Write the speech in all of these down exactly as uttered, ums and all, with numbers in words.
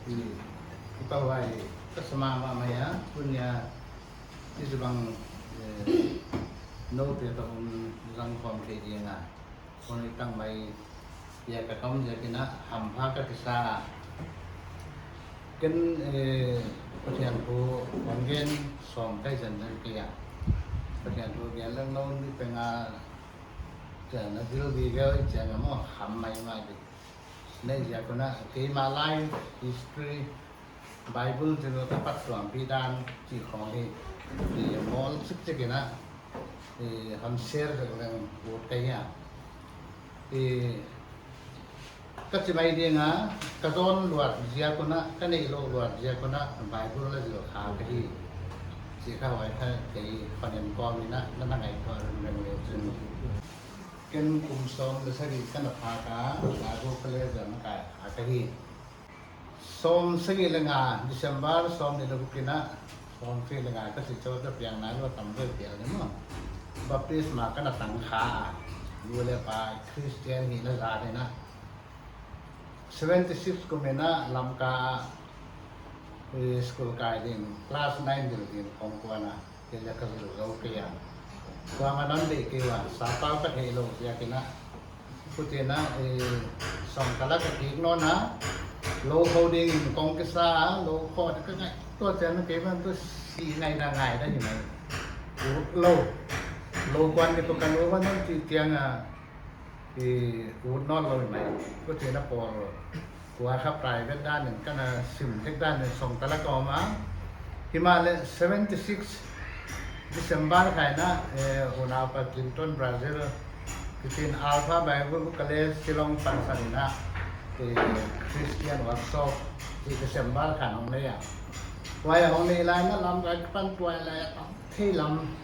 Ki, kipahhuai ka sa mahmah mai a, tuni a, hichibang, eh, noute toh hong zang khawm thei ding a. Kon i tang mai, ya ka tom ziakin a, hampha ka kisa. Ken, eh, Pathian thu kon gen sawm kai zan dan kei a. Pathian thu gen leng no ni penga, chiang a zil video i chiang a maw, ham maimah di. Nei ziak un a, keima life history, Bible zil ka pat tuam pi dan chih khong hi, i mawl chikchik in a, i hon share leng leng ut ka hi a. I ka chi mai ding a, ka dawn luat ziak un a, ka neih louh luat ziak un a, Bible la zil kha ka hi. Chih kha huai kha kei hon en kawm in a, na na ngaihtuah reng reng le chin. Ken kum sawm le sagih ka na phak a, Bible college a na kai kha ka hi. Sawm sagih le nga, December sawmnih le guk in a, sawm sagih le nga ka si chauh ka piang nai lou, tam deuh pial ni maw. Baptisma ka na tang kha a, nu le pa Christian hihna zat in a. Seventy six kum in a Lamka, eh, school kai ding, class nine zil ding kong kuan a. Kei leng ka zil zou kei a. Kuamah non deih kei ua, sappau ka theih louh ziakin a. Huchiin a, eh, sawmtala ka kik nawn a, lou kho dingin kong kisa a, lou kho ka ngaihtuah chiang a kei bang tuh si ngai na ngai da hi mai. Ut lou. Lou kuan ding tuh ka lou bang non chih chiang a, i ut nawn lou hi mai. Huchiin a pawl kua kha private dan in ka na sim thei dan in sawmtala ka om a. Himahleh seventy six December kha in a, eh, hunau pa Clinton Brazil, kitin Alpha Bible College Shillong pansan in a, eh, Christian Workshop i December kha in hong nei a. Huai hong nei lai in a Lamka kipan tuailai a tam thei lam.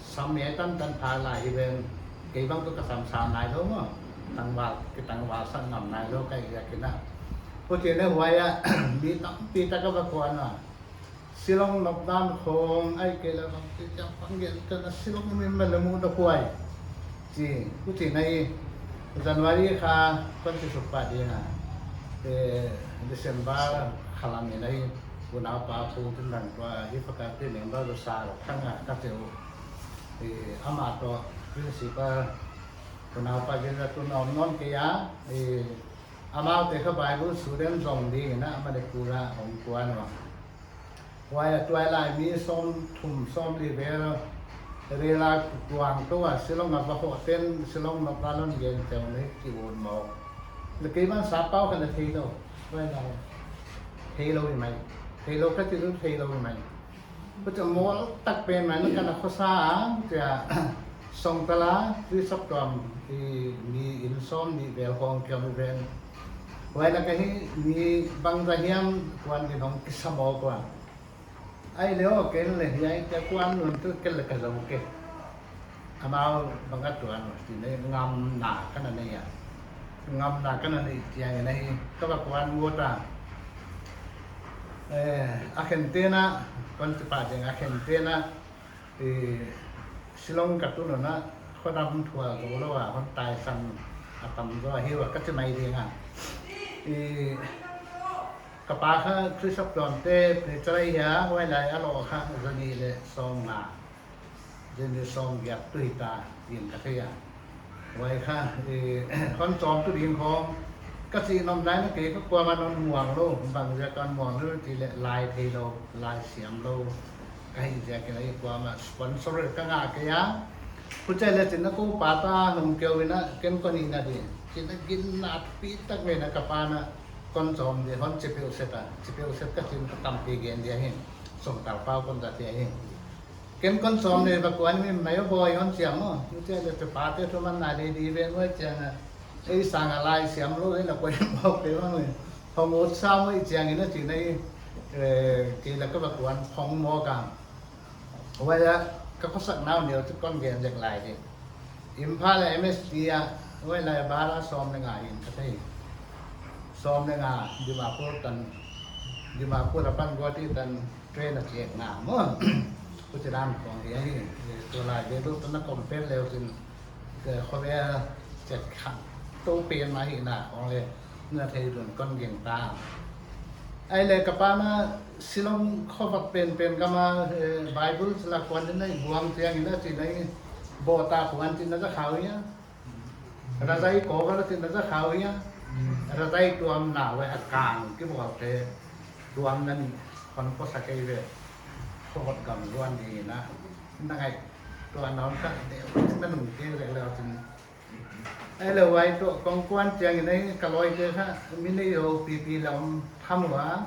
Sam hiai tantan phak lai hi ven, kei bang tuh ka sam sam nai lou maw. Tangval, kitangval sak ngam nai lou ka hi ziakin a. Huchiin a huai a, mi tampi tak a va kuan a. Shillong nop dan khong, ahihkeileh bangchi chiang pang gen ka na Shillong mi ma le mu da huai. Chi, huchiin a hi, January kha, kon chi suk pah ding a. Eh, December kha lam in a hi, hunau pa Pu Tin Dang tua, hi faculty member lo sa lo, thang a, ka cheu. Eh, amah toh, principal, hunau pa Gilda tun a om nawn kei a, eh, amaute kha Bible student zong dingin a, Manipur a hong kuan ua. Huai a tuailai mi sawmthum sawmli vel, rel a kuang tou a, Shillong a va hoh ten, Shillong nop dan hon gen cheu nei ki un maw. Leh kei bang sappau kha na thei lou, tuailai. Thei lou hi mai, thei lou ka chi lou, thei lou hi mai. Huchi a mawl tak pen mai na ka na khosa a, chia sawmtala, tui saptuam, i mi in sawmnih vel khong kiam ven. Huai lak ah hi mi bangzah hiam kuan ding hong kisa mawk ua. Ahihleh aw ken leh hiai ka kuan nun tuh ken leh ka zou kei. Amau bang a tuan uh, chi nei ngamna ka na nei a. Ngamna ka na neih chiangin a hi, ka va kuan ngut a. Eh, a khente'n a, kon chi pah ding a khente'n a, eh, Shillong ka tun un a, khodam thuah zou lou a, hon taisan a tam zaw ahi ua ka chi mai ding a. Eh, ka pa kha Khrist saptuamte preacher ahi a, huailai a lou kha zanih leh sawmnga. Zanih sawmgiat tuh hita in ka thei a. Huai kha, eh, hon chawmtu ding khong. Ka chih nop nai na kei kha kuamah non muang lou, bang ziak a muang lou chih leh lai thei lou, lai siam lou. Ka hih ziakin a hi kuamah sponsor ka ngah kei a. Huchi leh chin a kou pa ta nung keu in a ken kon hihna di. Chin a ginna thupi tak mai in a ka pa'n a kon chawm di hon chi peuhset a. Chi peuhset ka chin ka tampi gen di ahi. Sawmtal pau kon za di ahi. Ken kon chawm leh va kuan mi mai a bawi hon chiam maw. Huchi leh tu pate thumanna di di ven huai chiang a. Ei sang a lai siam lou ei la koi mawk kei bang leh. Hong ut sa maw i chiangin a chin a hi, eh, kei leh ka va kuan phong mawk a. Huai a ka khosak nau neu chu kon gen zek lai di. Imphal a M S T a, huailai bara sawm leh nga in ka thei. Sawm leh nga, Dimapur tan, Dimapur apan Guwahati tan, train a chek nga maw. Huchi dan khong hi ahi, tulai ve lou tan a compare leu chin, khovel chet khat tou pen mah hihna khong leh na thei dun kon gen ta. Ai le ka pa na Shillong khovak penpen gam a, eh, Bible la kuan ding na i buang chiang in a chi na i bawta kuan chi na za khau ia. Razai cover chi na za khau ia. Razai tuam na wai a kang ki bawl te tuam na ni hon ko sa kei ve. Khovak gam luan ding in a. Na ngai tuam na hon ka de na nung ke le le chin. Ai le huai toh kong kuan chiang in ei ka lawite kha mi nei lou pipi lam tham ua,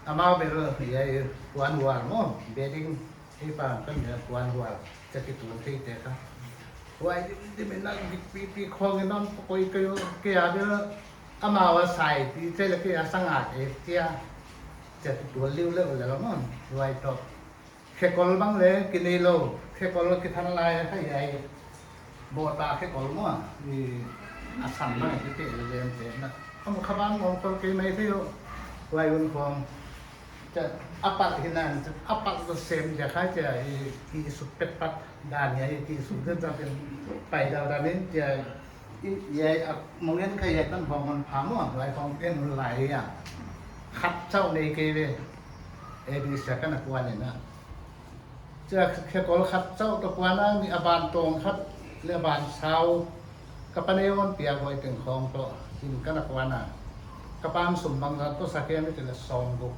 amau bel ei kuan hual maw, bedding ei pan kan ei kuan hual, chaki tun thei te kha. Huai dim dim in a pipi khong in non koi koi ke a bel amau a sai pi che le ke a sanga ke tia, chaki tun liu le le maw, huai toh. Khekol bang le ki nei lou, khekol ki than lai kha ai. Bawta khekol maw, i a san bang ki te le le te na. Am kha ban mong kol kei mai thei lou. Huai un khong. Cha a pat hi nan, a pat ko sem ja kha cha i, i suk pet pat dan ia i suk den cha pen pai dau dan in cha i, ia a mong en kha ia kan hong hon pha maw, huai hong en lai ia. Khat chau nei kei ve. A B C kan a kuan in a. Cha khekol khat chau toh kuan a ni a ban tong khat le a ban sau. Ka pa nei hon pia huai teng khong toh in kan a kuan a. Ka pan sum bang zat toh sa kei mi te le sawm guk.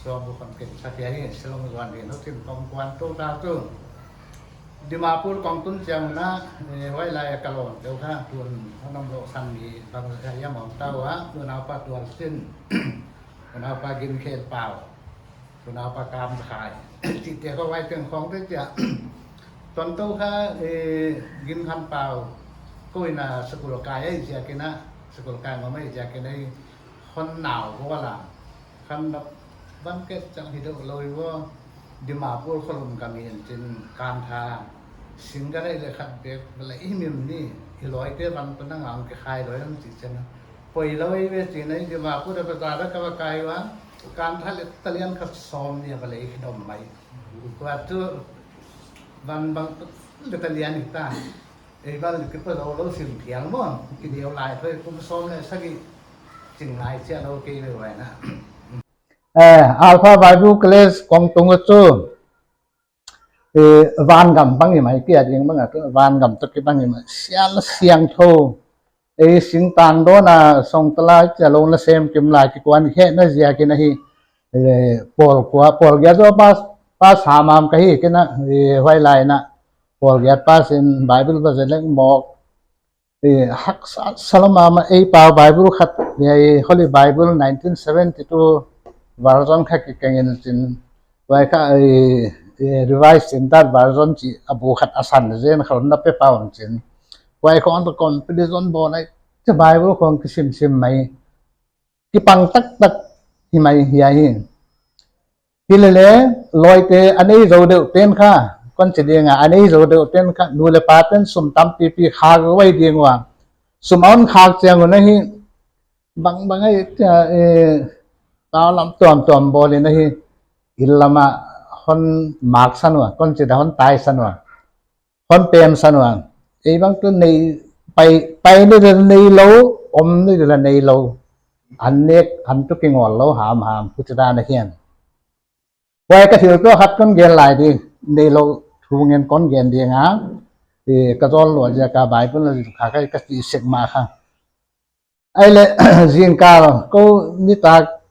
Sawm guk kan ken sa kei hi Shillong zuan ding no tin kong kuan toh ta tu. Dimapur kong tun chiang na, eh, huai lai a ka lawm teu kha, tun hon om lou san mi bang ia mong tau a, tun au pa tual sin, tun au pa gin khen pau, tun au pa kam khai. Ti te ko huai teng khong te chia. Ton tau kha, eh, gin khan pau, ko in a sakul kai ai chia kina, sakul kai ma mai chia kina, hon nau ko la. Khan na van ke chang hi deuh lou i vo. Dimapur kholum ka mi en chin kan tha. Sing ka nei le khat bek bala i mim ni. I loi te van pa na ngang ke khai loi ang chi chen. Poi lou i ve chi nei Dimapur da bazar da ka va kai wa. Kan tha le talian khat sawm ni bala i dom mai. Kua tu van bang le talian i ta. Ei bal ki pa lou lou sim thiang maw. Ki deu lai thoi kum sawm le sagi. Ching lai chia lou kei ve huai na. Eh, Alpha Bible College kong tung chu, eh, van gam bang i mai kia ding bang a tu, van gam toh ki bang i mai. Sial siang tho. Ei sing tang do na song tala chia lou na sem kim lai ki kuan khe na zia ki na hi. Eh, pol kua, pol gia zo pas, pas hamam ka hi ki na, eh, huai lai na. Pol gia pas in Bible ba zeleng mok. Eh, haksa sa lou mahmah ei pau Bible khat, eh, Holy Bible nineteen seventy-two version kha ki keng in chin. Huai kha, eh, eh, Revised Standard Version chi a bu khat a san zen kha na pe pau chin. Huai khong toh comparison bawl nai, chi Bible khong ki sim sim mai. Ki pang tak tak hi mai hi ai. Hi le le, lawite a nei zo deuh ten kha, kon chi ding a, a nei zo deuh ten kha, nu le pa ten sum tampipi khak huai ding ua. Sum a hon khak chiang un a hi, bang bang ai, eh, tau lam tuam tuam bawl in a hi, il lam a hon mak san ua, kon chi da hon tai san ua. Hon pem san ua. Ei bang tu nei, pai, pai ni da nei lou, om ni da nei lou. An nek, an tu ki ngol lou, ham, ham, pu chi da na hian. Huai ka thil tua khat kon gen lai di, nei lou thu ngen kon gen di nga, eh, ka zol lua zia ka Bible na zin kha kai ka ti sek ma kha. Ai le, zingkal, ko nitak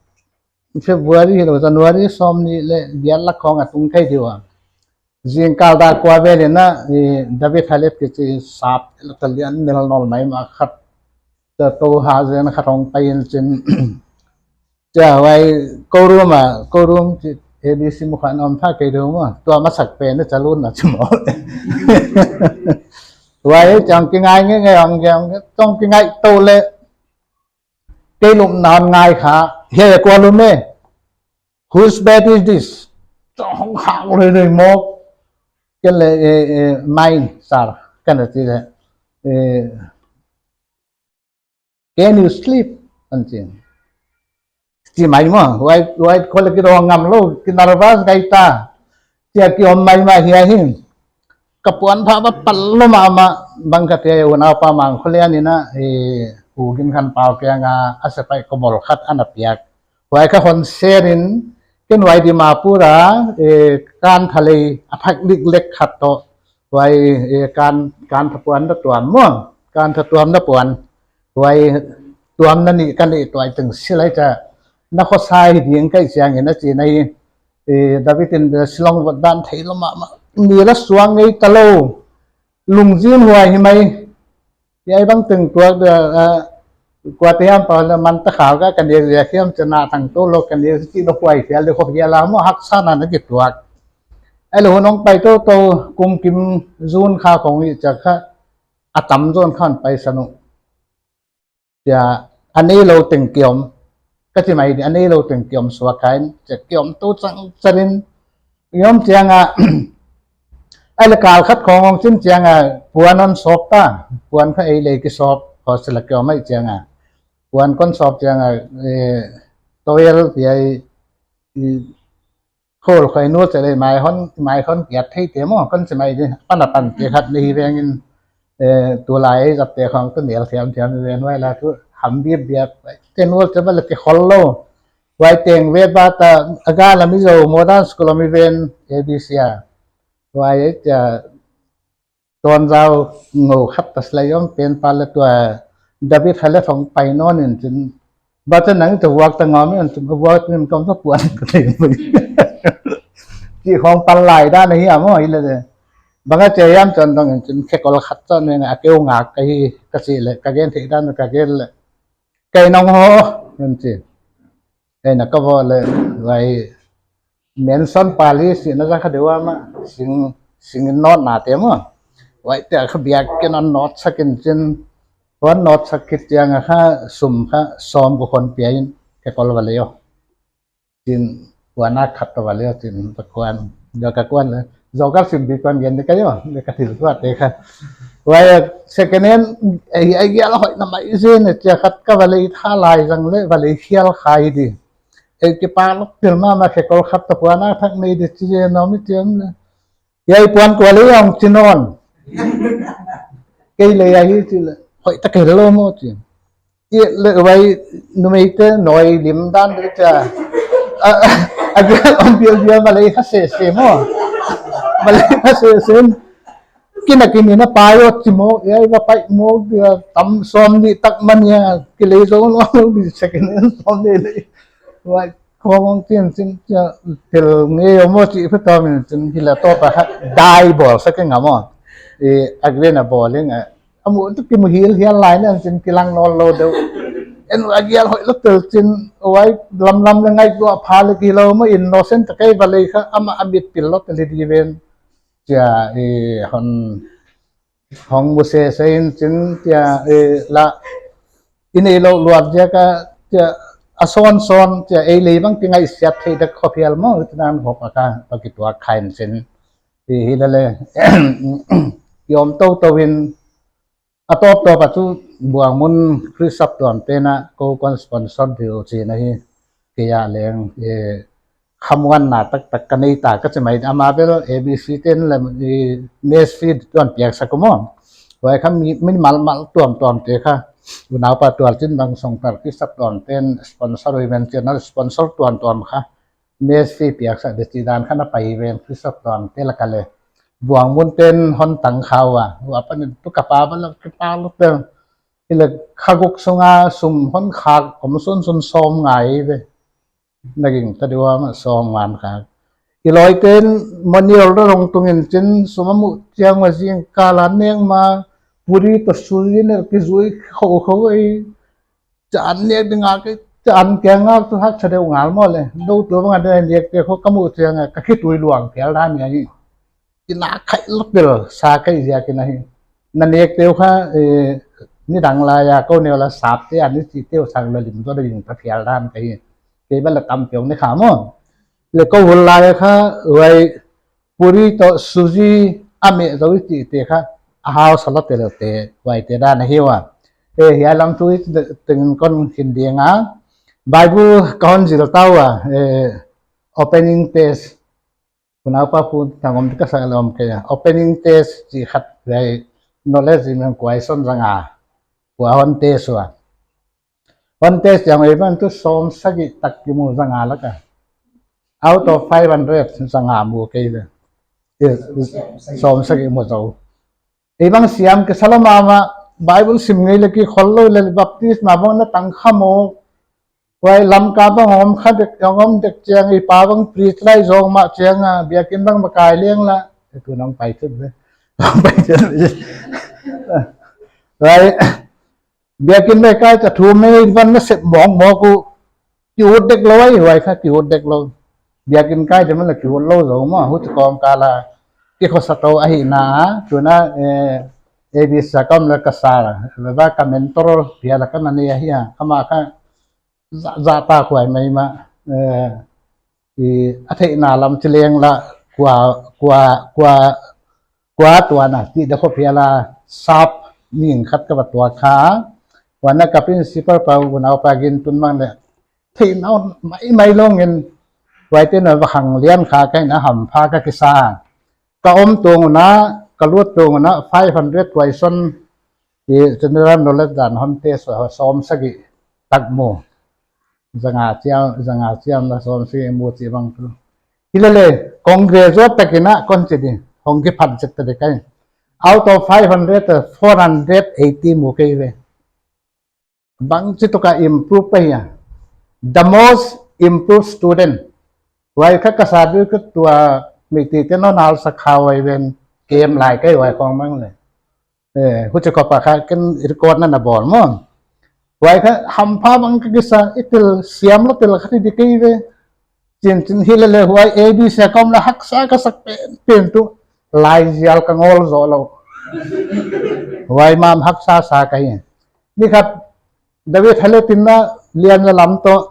February hi lou, January sawm ni le giat lak khong a tung kai di ua. Zingkal da kua vel in a, eh, David Halep ki chi sap, la talian mel nol mai ma khat. Ta to ha zen khat hong pai in chin. Chia huai ko room a, ko room chi A B C mu khan om tha kei deuh maw. Tua masak pen na chalun na chu maw. Huai chang ki ngai nge nge ang nge ang nge. Chang ki ngai to le. Kei lum nan ngai kha. He kua lum e. Whose bed is this? Chang hong kha le le mok. Ken le, eh, eh, mine, sir. Ken le ti le. Eh, Can you sleep? An chi. Chi mai maw, huai, huai khole ki dong ngam lou, ki nervous gai ta. Chia ki om mai mai hi a hi. Ka puan pha ba pal lou mahmah, bang ka te unau pa Mangkhulian in a, eh, hu gin khan pau kiang a, a sepaih kobol khat ana piak. Huai kha hon share in, ken huai Dimapur a, eh, kan thalei a thak lik lek khat toh. Huai, eh, kan, kan thapuan na tuam maw. Kan thatuam na puan. Huai tuam na nih ka neih tuai teng silai cha. Na khosa hi ding ka hih chiangin a chi na hi. Eh, David in Shillong vot dan thei lou mahmah. Mi la suang ngei ta lou. Lungzin huai hi mai. Hiai bang teng tuak dia, ah, kuate hiam pa la man ta khau ka ka nek zia hiam chana thang to lo ka nek chi lo huai hial de khop hial a maw haksa na na kituak. Ai lo nong pai to to kum kim zun kha kong i cha kha a tam zon khan pai sanu. Tia a nei lo teng kiom. Ka chi mai di a nei lo teng kiom suak kha in, chia kiom to chang charin. Kiom chiang a, ai le kal khat khong ong chin chiang a, puan hon sop ta, puan kha ei le ki sop, hostel a kiom ai chiang a. Puan kon sop chiang a, eh, toil pi ai, i, khol khoi nu che le mai hon, mai hon kiat thei te maw, kon chi mai di, pan a pan te khat ni hi veng in, eh, tulai zat te khong tu nel thiam thiam ven huai la tu, ham biap biap, te nu che ba le te khol lo. Huai teng ve ba ta, a ga la mi zo, modern school mi ven, A B C a. Huai ai tia, ton zau ngou khat ta slai om pen pa le tua David ha le thong pai non in chin. Ba te nang te vuak ta ngam in chin, vuak in kom ta puan ka te mai. Chi khong pal lai da na hi amo hi le de. Banga che yam chon dong in chin, khe kol khat chon ne a keu ngak ka hi, ka chi le, ka gen thei dan ka gen le. Kei nong ho, in chi. Kei na ka vo le, vai mention pali si na za kha dewa ma, sing, sing in not na te mo. Vai te kha biak ke non not sak in chin, hon not sak kit chiang a kha sum kha som ko hon pia in, ke kol va le yo. Chin, wana khat to va le yo, chin, ta kuan, yo ka kuan le. Zo ka sim bi kuan gen de ka yo, le ka thil tua te kha. Vai second hand, ei, ei, ya la hoi na mai zen ne, chia khat ka va le i tha lai zang le, va le i khial khai di. Ei, ki pa lok til ma ma khe kol khat ta puan a thak nei di chi je no mi tiam le. Yai puan kua le yong chi non. Kei le ya hi chi le. Hoi ta kei lo mo chi. I le vai numei te noi lim dan de cha. A, a, a, a bial bial va le kha se se mo. Va le kha se se. Kina kini na pai ot chi mo. Yai va pai mo dia tam som ni tak man ya. Ki le zo lo di second hand som ni le. Vai khong tin chin cha tel nge yo mo chi phe ta min chin hi la to pa kha dai bol sa ke ngam mo. E, a gre na bol ing a. Amu tu ki mu hil hial lai na chin ki lang nol lo deu. En a gial hoi lo tel chin vai lam lam le ngai tua pha le ki lo mo innocent ta kai va le kha ama amit pil lo tel di ven. Chia, e, hon hong mu se se in chin tia, eh, la, i nei lo luat dia ka tia, a son son tia, ei lei bang ki ngai siat thei dak khop hial mo, tia nan khop a ka, pa ki tuak kha in chin. Ti hi la le, yom to to in, a top top a chu buang mun Christ sap tuam te na, ko kon sponsor diu chi na hi, ke ya leng, eh, khamuanna taktak ka nei ta ka chi mai, ama bel A B C ten le, i, mess fee tuan piak sa ko mo. Huai kha mi, min mal mal tuam tuam te kha. Unau pa tual chin bang song tar ki sap tuam ten sponsor, women channel sponsor tuam tuam kha. Mess fee piak sa de chi dan kha na pai ven ki sap tuam te la ka le. Buang mun ten hon tang kha ua. Ua pa ni tu ka pa ba la ki pa lo te. Ile kha guk sunga sum hon kha kom sun sun som ngai ve. Na ging ta diu ama song wan kha. I loi ten moniol ra rong tung in chin sum a mu chiang ma zing ka la neng ma puri to suji ne ki zui kho kho ei. Chan nek ding a ke chan ke ngal tu hak sa deu ngal mo le. Do tu bang a de nek te kho ka mu chiang a ka khitui luang phial dan ni a hi. Kina khai lo pel sa kai zia kina hi. Na nek teu kha, eh, ni dang la ya ko neu la sap te ani chi teu sang la lim to da ling ta phial dan ka hi. Kei ba la tam teu ni kha mo. Le ko hul la ya kha, huai puri to suji a me zo i chi te kha, a hau sa lo tel te, huai te dan a hi ua. Eh, hiai lam tu i teng kon hin ding a. Bible ka hon zil ta ua, eh, opening test. Unau pa pu tangom ti ka sa lom ke ya. Opening test chi khat huai knowledge in kuai son zang a. Kua hon test ua. Hon test chiang ei bang tu sawm sagih tak kimu, zanga laka. Out of five hundred, zanga mu kei ve. Eh, sawm sagih mu zou. Ei bang siam kisa lou mahmah, Bible sim ngei leh kikhol lou leh baptisma bang na tang kha maw. Huai Lamka bang om kha dek, om dek chiang i pa bang preach lai zong mah chiang a, biakin bang makai leng la. Eh, tu nang pai chet ve. Pai chet ve. Huai, biakin makai ta thu mei van na sep mong mong ku. Ki ut dek lou ai, huai kha ki ut dek lou. Biakin kai de man la ki ut lou zou maw, huchi kawmkal a kikhosa tou ahihna, tu na, eh, A B C kom la ka sa la, va ka mentor pia la ka na ni ahi a, kama kha za, za ta khuai mai ma, eh, i a theihna lam chi leng la kua, kua, kua, kua tuan a, ti da kho pia la sap ning khat ka va tuak kha, huan na ka principal pa unau pa Gintun mang le, theihna maimai lou in, huaite na va khang lian kha ka in a hampha ka kisa. Ka om tung un a, ka lut tung un a, five hundred question, i general knowledge dan hon test, sawm sagih tak mu. Zanga chiam, zanga chiam la sawm sagih mu chi bang tu. Hi lele, kong graduate tak in a kon chi di, hong kiphat chet ta di kai. Out of five hundred, four hundred eighty mu kei ve. Bangchi tuk a improve pai a. The most improved student. Huai kha ka sa di ka tua mi ti te no nal sa kha huai ven kem lai kai huai kong mang le. Eh, huchi ko pa kha ken record na na bawl maw. Huai kha hampha bang ka kisa i tel siam lou tel kha ti di kei ve. Chin chin hi lele huai A B C kom la haksa ka sak pen, pen tu. Laizial ka ngol zou lou. Huai mam haksa sa ka hi. Ni khat David Hallet in a lian la lam toh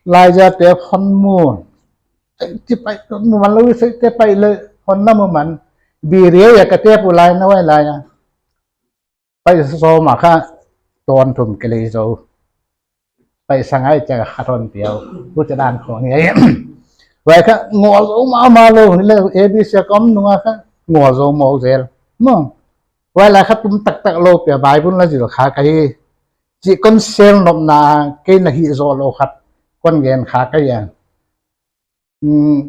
Laizial te hon mu. Chi pai hon mu man lou se te pai le hon na mu man. Bi ria ya ka te pu lai na huai lai a. Paisa sawm a kha ton thum kei lei zou. Paisa ngai chiang a kha ton piau. Huchi dan khong hi. Huai kha ngol zou mahmah lou, hi le A B C kom nung a kha ngol zou mawk zel. Maw. Huai lai kha tum taktak lou pia Bible la zil kha ka hi. Chi kon sel nopna kei na hi zou lou khat kon gen kha ka hi a. Hmm.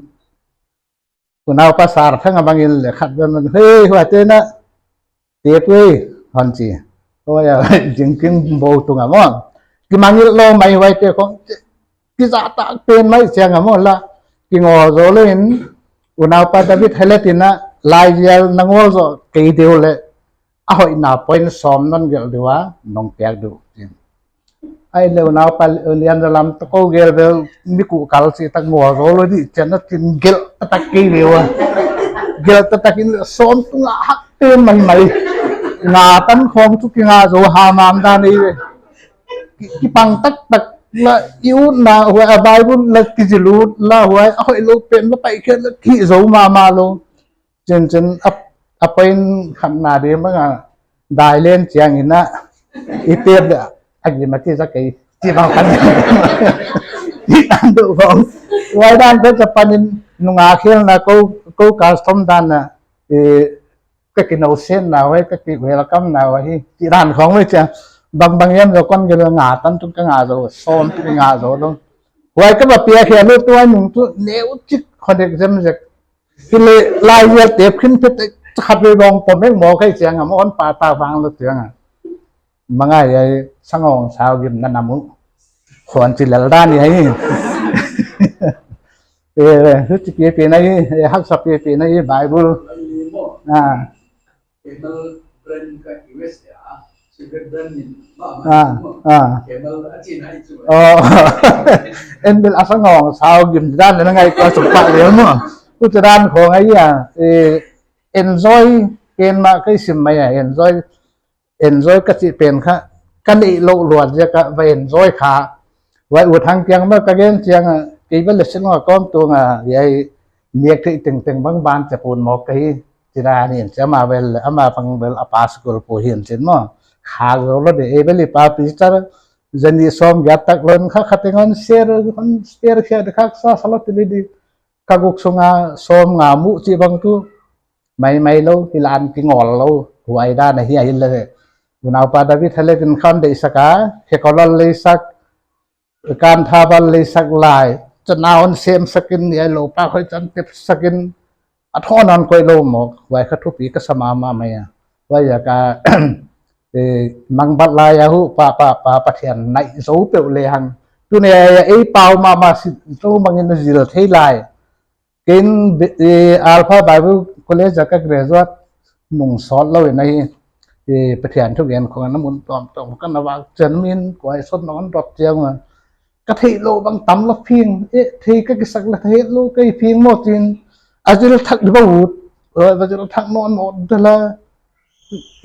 Unau pa Sar Thang a bang in le khat ven man, "Hei, huaite na te pui," hon chi. Huai a, jingking bo tung a maw. Kimangngilh lou mai huaite khong, kizahtak pen mai chiang a maw la. Kingol zou lou in, unau pa David Hallet in a, Laizial na ngol zou kei deuh le. A hoihna point sawm non gelh di ua, nong piak di uh. Ai le unau pa lian da lam toh kou gelh bel mi kuh kal si tak ngol zou lou di chiang a chin gelh taktak kei di ua. Gelh taktak in sawm tung a hak pen maimai. Nga tan khong chu kinga zou ha mam dan ei ve. Ki, kipang taktak la i utna huai a Bible la kizil ut la huai a hoih lou pen la pai khe la ki zou mahmah lou. Chin chin a, a point khatna di bang a dai len chiang in a i pep le a gim a kizak kei chi bang khan. Chi dan deuh bang. Huai dan ka chapan in nung a khelna kou, kou custom dan a, eh, ka kinousiatna huai, ka ki welcome na huai hi. Chi dan khong mai chiang. Bang bang yam zou kon gelh nga tan tung ka nga zou, sawm pi nga zou lou. Huai ka ba pia khe lou tuai nung tu neu chik khon dek zem zek. Hi le Laizial tep khin phet khat ve bang pom meng maw kai chiang a maw hon pa ta vang lou chiang a. Mangai ai Sangawng Sau Gim na na mu. Khon chi lel dan ni ai. Eh, huchi pi pi na i, eh, haksa pi pi na i Bible. Ah. Camel brand ka U S A, cigarette brand in, ma, ma, Ah, ma, ah. Camel a chi nai chu. Oh. En bil a Sangawng Sau Gim dan na ngai ko su pa le mo. Huchi dan khong ai a, eh, enjoy ken ma kai sim mai a, enjoy, enjoy ka chi pen kha, ka neih lou luat ziak a va enjoy kha. Huai U Thang kiang ma ka gen chiang a, kei bel le sin nga kom tung a, yai niak thei tengteng bang ban cha pun mawk ka hi. Chi dan in, chi ama bel, ama bang bel a pa school pu hi'n chin maw. Kha zou lou di, ei bel i pa preacher, zani sawm giat tak lou in kha kha teng hon share, hon share khia di khak sa sa lou ti li di. Ka guk sung a sawm nga mu chi bang tu. Maimai lou, hi lan kingol lou, huai dan a hi a hi le. Unaupa David Halek in khan dei saka, Hekolal lei sak, Kanthabal lei sak lai, chana hon sem sakin, hiai lou pa khoi chan tep sakin, a thon an koih lou mawk, huai kha thupi ka sa mahmah mai a. Huai a ka, eh, mangbat lai a hu, pa, pa, pa, Pathian naih zou peuh le hang. Tuni a, ei pau mahmah si, zo mangin a zil thei lai. Ken, eh, Alpha Bible College a ka graduate nung sawt lou in ahi, eh, Pathian thugen khong ana mun tuamtuam ka na vak chiang min, kuai sot non dot chiang ma. Ka theih lou bang tam lou phing, eh, thei ka kisak leh theih lou ka hi phing maw chin. A zil thak di ba ut, eh, a zil thak non non de la.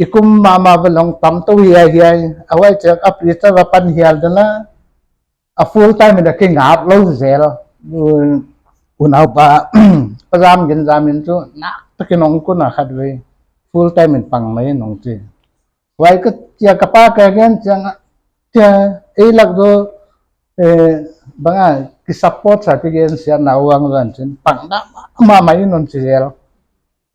I kum mahmah va long tam tou hiai hiai. A huai chiang a preacher va pan hial de la. A full time in a kingap lou zel. Un, unaupa, Pa Zamgin Zam in chu, nak takin hong kun a khatvei. Full time in pang mai in hong chi. Huai ka chia ka pa ka gen chiang a, chia, ei lak do, eh, bang a, ki support sa ki gen sia na uang zan chin. Pang da mahmah in hong chi zel.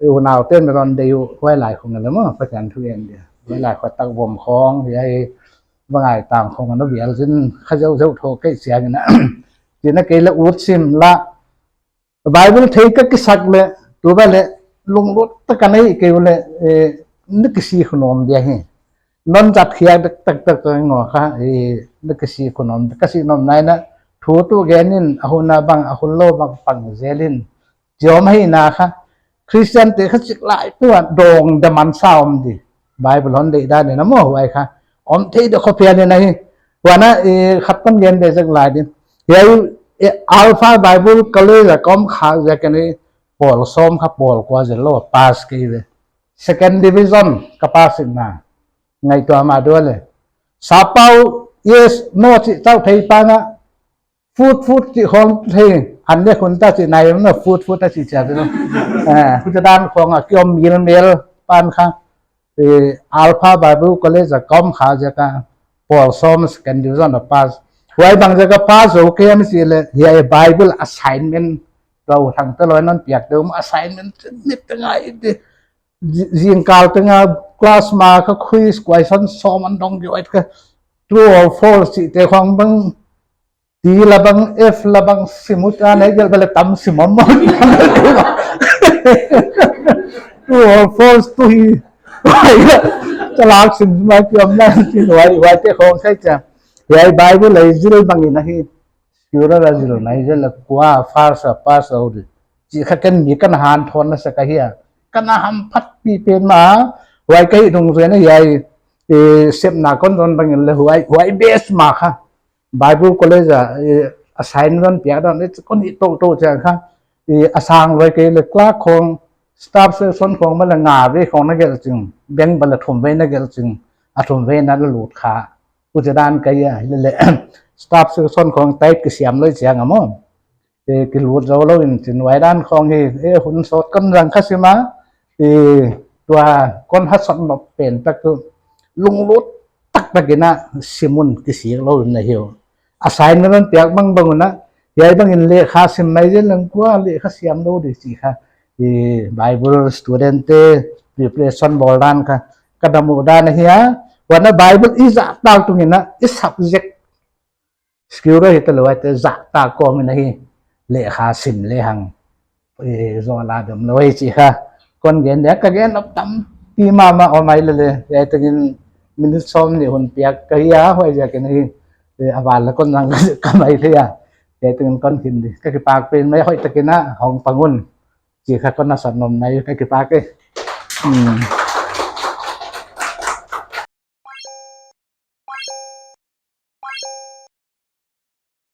Unauten mi ron dei uh, huai lai khong le maw, Pathian thugen dia. Huai lai khong tak vom khong, hiai, bang ai tang khong ana vial zin, kha zeu zeu tho kei chiang in a. Tina kei le ut sim la, Bible thei ka kisak leh, tu ba leh, lunglut tak a nei kei u leh, eh, na kisi khunom dia hi. Non zat khiak tak tak tak tak ngo kha, eh, na kisi khunom, ka si nom nai na, thu tu gen in, a hun a bang, a hun lou bang pang zel in, Chiom hi na kha, Christian te kha chik lai tu a dong de man sa om di. Bible hon deih dan in a maw huai kha. Om thei de khop hial in ahi. Huan a, eh, khat kon gen de zek lai din. Hiai, eh, Alpha Bible College a ka om khak ziak in ahi. Pawl sawm kha pawl kua zel lou pass kei ve. Second division ka pass in na. Ngaihtuah mah di uh le. Sapau, yes, no chih chauh thei pa na. Food, food chih khong thei, an le khun ta chih nai em na, food, food ta chih chia pino. Eh, huchi dan khong a kiom mil mil pan kha. Eh, Alpha Bible College a ka om khak ziak a, pawl sawm second division a pass. Huai bang ziak a pass zou kei a mi chih leh, hiai Bible assignment, tua U Thangte loi non piak deuh assignment, nit te ngai di. Zi-, zingkal teng a class ma kha quiz question sawm an dong ki wait kha. True or false chih te khong bang, T la bang, F la bang, sim ut a nei gel bele tam sim om om. True or false tu hi. Chalak sim ma ki om na, sim wai, wai te khong sai cha. Hiai Bible lei zil bang in ahi. Sura la zil nai zil la kua first a pass out di. Chih kha ken mi ka na hanthawn na sa ka hia. Ka na hamphat pi pen ma. Huai ka hih nung zen a hiai, eh, sepna kon zon bang in le huai, huai best ma kha. Bible College a, eh, assignment piak dan, eh, kon hih tou tou chiang kha. Eh, a sang loi kei le clerk khong, staff section khong ma le nga vei khong na gelh ching. Bank ba le thum vei na gelh ching. A thum vei na la lut kha. Huchi dan ka hia, le le, staff section khong type kisiam lou chiang a maw. Eh, kilut zou lou in chin huai dan khong hi, eh, hun sawt kon zang kha sim a, eh, tua kon ha sawt nop pen tak tu, lunglut tak tak in a sim un kisik lou in ahi uh. Assignment piak bang bang un a, hiai bang in lekha sim mai zen lang kua lekha siam lou di chih kha, eh, Bible student te preparation bawl dan kha, ka na muh dan ahi a, huan a Bible i zahtak tung in a, i subject Scripture hi ta lou ai te zahtak kawm in ahi lekha sim le hang. Eh, zo la dam lou ai chih kha. Kon gen dia ka gen lop tam pi mahmah om ai le le. Ai tengin minute sawm nih hun piak ka hia huai ziak in ahi. Eh, a val la kon zang ka mai thei a. Ai tengin kon khin di. Ka kipak pen mai hoih takin a hong pang un. Chih kha kon na san nom nai ka kipak e. Hmm.